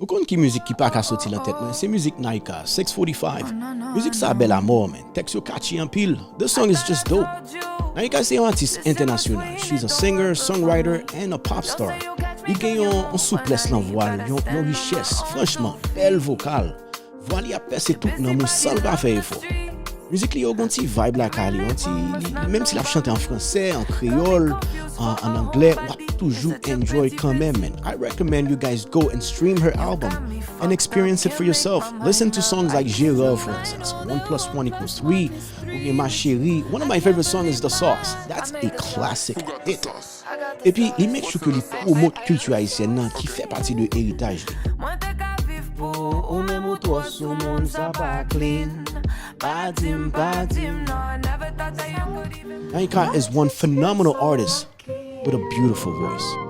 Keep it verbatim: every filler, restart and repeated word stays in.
Ou konn ki mizik ki pa ka soti nan tèt mwen? Se mizik Naika, six forty-five. Mizik sa bèl amò, man. Tèks yo catchy anpil. The song is just dope. Naika se yon atis entènasyonal. She's a singer, songwriter, and a pop star. Li gen yon, yon souplès nan vwa l, yon, yon richès. Franchman, bèl vokal. Vwa li ap pèse tout nanm ou san l pa fè efò. Mizik li yo gon ti vibe lakay li, yon ti, li, menm si l ap chante an fransè, an kreyòl, an, an anglè, w ap toujou enjoy kanmenm, man. I recommend you guys go and stream her album and experience it for yourself. Listen to songs like Gérard, for instance, One plus one equals three, oubyen Ma Chérie. One of my favorite songs is The Sauce. That's a classic hit. Epi, li make sure ke li pwomot kilti ayisyèn nan ki fè pati de eritaj li. Mwen te ka viv pou ou, ou menm ou twò sou moun, sa pa clean. Pa di m, pa di m, no, I never thought that you could even Naika is one phenomenal artist with a beautiful voice.